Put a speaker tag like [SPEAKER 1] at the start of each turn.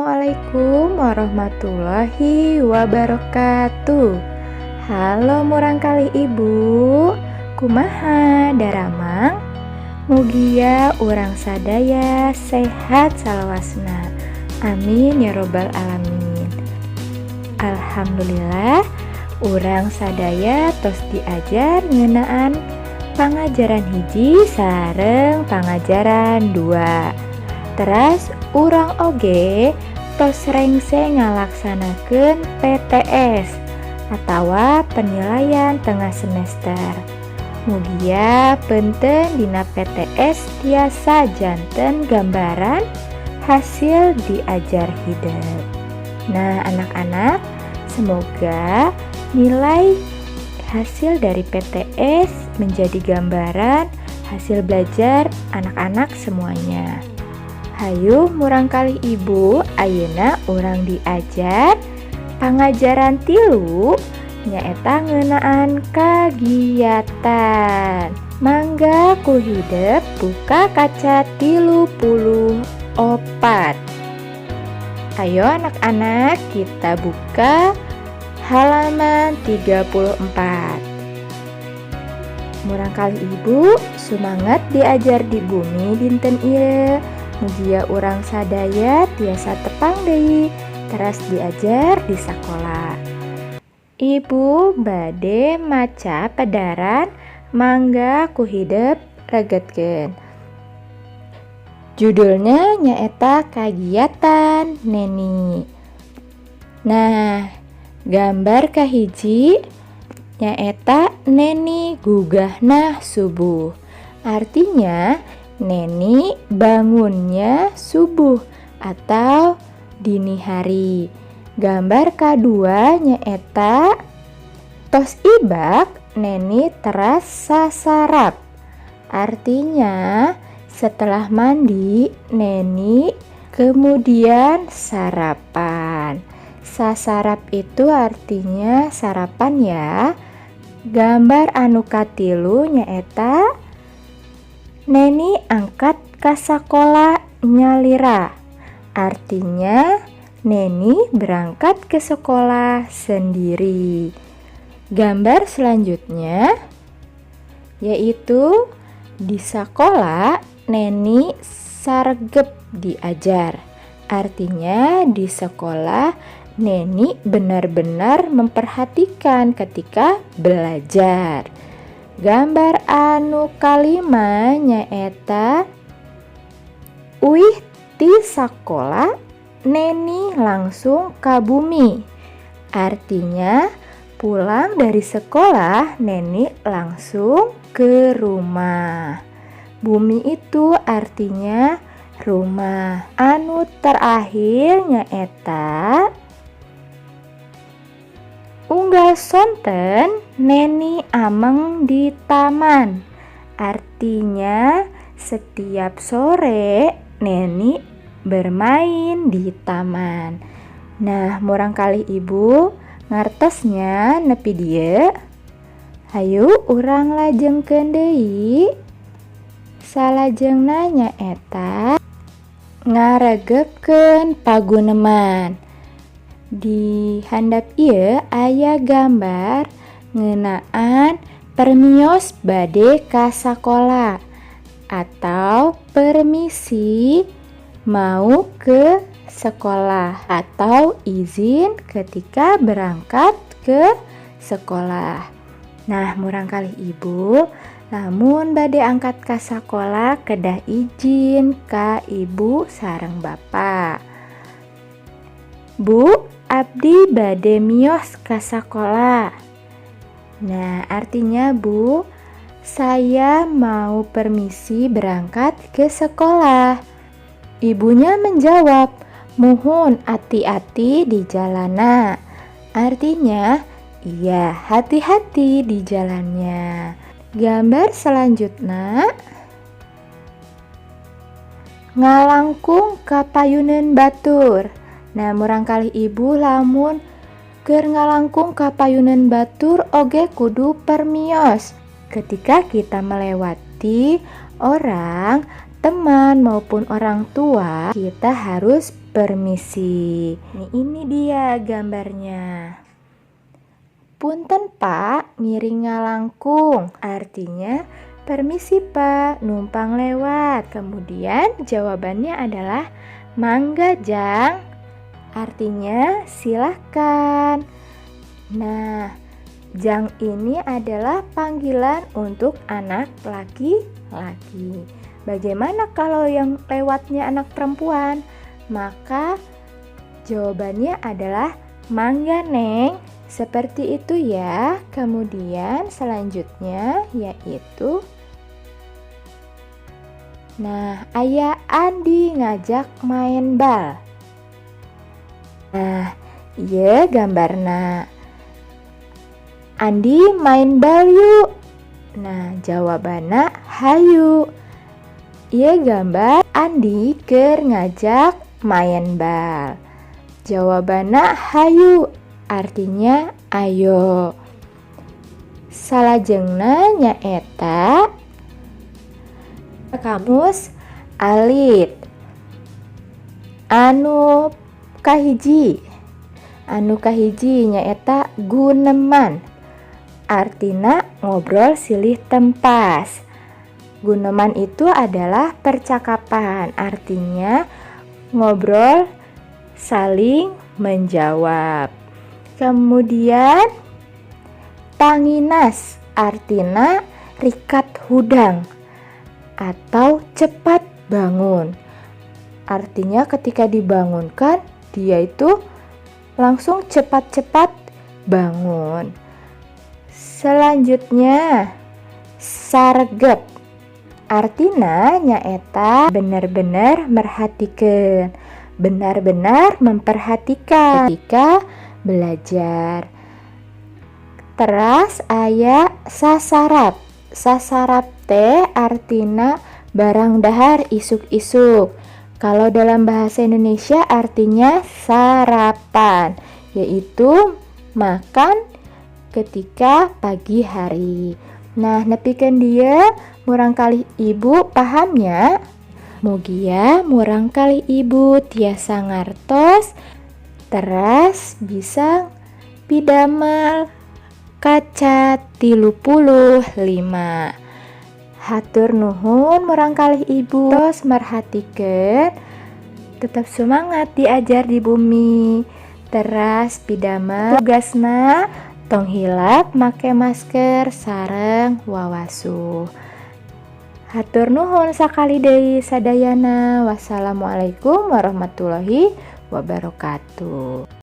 [SPEAKER 1] Assalamualaikum warahmatullahi wabarakatuh. Halo murangkalih Ibu, kumaha daramang? Mugia urang sadaya sehat salawasna. Amin ya robbal alamin. Alhamdulillah, urang sadaya tos diajar ngeunaan pangajaran 1 sareng pangajaran 2. Teras urang oge tos rengse ngalaksanakeun PTS atawa penilaian tengah semester. Mugia penten dina PTS tiasa janten gambaran hasil diajar hidep. Nah, anak-anak, semoga nilai hasil dari PTS menjadi gambaran hasil belajar anak-anak semuanya. Hayu murangkalih Ibu, ayeuna urang diajar pangajaran 3, nyaeta ngeunaan kagiatan. Mangga ku hidep buka kaca 34. Ayo anak-anak, kita buka halaman 34. Murangkalih Ibu, semangat diajar di bumi dinten ieu. Mugia urang sadaya tiasa tepang deui teras diajar di sakola. Ibu bade maca pedaran, mangga ku hidep regetkeun. Judulnya nyaeta Kagiatan Neni. Nah, gambar kahiji nyaeta Neni gugahna subuh. Artinya Neni bangunnya subuh atau dini hari. Gambar kedua nyaeta tos ibak Neni teras sasarap. Artinya setelah mandi Neni kemudian sarapan. Sasarap itu artinya sarapan ya. Gambar anu katilu nyaeta Neni angkat ka sakola nyalira. Artinya Neni berangkat ke sekolah sendiri. Gambar selanjutnya yaitu di sekolah Neni sargep diajar. Artinya di sekolah Neni benar-benar memperhatikan ketika belajar. Gambar anu kalima nyaeta uih ti sakola Neni langsung ka bumi. Artinya pulang dari sekolah Neni langsung ke rumah. Bumi itu artinya rumah. Anu terakhir nyaeta unggal sonten Neni ameng di taman. Artinya setiap sore Neni bermain di taman. Nah, murangkalih Ibu ngartos nya nepi dieu? Hayu urang lajengkeun deui. Salajengna nyaeta ngaregepkeun paguneman. Di handap ieu aya gambar ngeunaan permios bade ka sakola atau permisi mau ke sekolah atau izin ketika berangkat ke sekolah. Nah, murangkalih Ibu, lamun bade angkat ka sakola kedah izin ka ibu sareng bapak. "Bu, abdi bade mios ka sakola." Nah, artinya, "Bu, saya mau permisi berangkat ke sekolah." Ibunya menjawab, "Muhun, ati-ati di jalanna." Artinya, iya, hati-hati di jalannya. Gambar selanjutnya ngalangkung ka payuneun batur. Nah, murangkalih Ibu, lamun keur ngalangkung ka payuneun batur oge kudu permios. Ketika kita melewati orang, teman maupun orang tua, kita harus permisi. Ini dia gambarnya. Punten Pak, ngiring ngalangkung. Artinya permisi Pak, numpang lewat. Kemudian jawabannya adalah mangga jang. Artinya silahkan. Nah, jang ini adalah panggilan untuk anak laki-laki. Bagaimana kalau yang lewatnya anak perempuan? Maka jawabannya adalah mangga neng. Seperti itu ya. Kemudian selanjutnya yaitu, nah, aya Andi ngajak main bal. Nah, ieu gambarna. Andi main bal yuk. Nah, jawabanna hayu. Ieu gambar Andi keur ngajak main bal. Jawabanna hayu, artinya ayo. Salajengna nyaeta kamus alit. Anu kahiji nyaeta guneman. Artina ngobrol silih tempas. Guneman itu adalah percakapan, artinya ngobrol saling menjawab. Kemudian tanginas, artina rikat hudang atau cepat bangun. Artinya ketika dibangunkan dia itu langsung cepat-cepat bangun. Selanjutnya saregep, artina nyaeta benar-benar merhatikan, benar-benar memperhatikan ketika belajar. Teras aya sasarap. Sasarap teh artina barang dahar isuk-isuk. Kalau dalam bahasa Indonesia artinya sarapan, yaitu makan ketika pagi hari. Nah, nepikeun dieu murangkalih ibu paham nya? Mugia murangkalih ibu tiasa ngartos teras bisa pidamel kaca 35. Hatur nuhun murangkalih ibu tos merhatikeun. Tetap semangat diajar di bumi, teras pidamel tugasna, tong hilap make masker sareng wawasuh. Hatur nuhun sakali deui sadayana. Wassalamualaikum warahmatullahi wabarakatuh.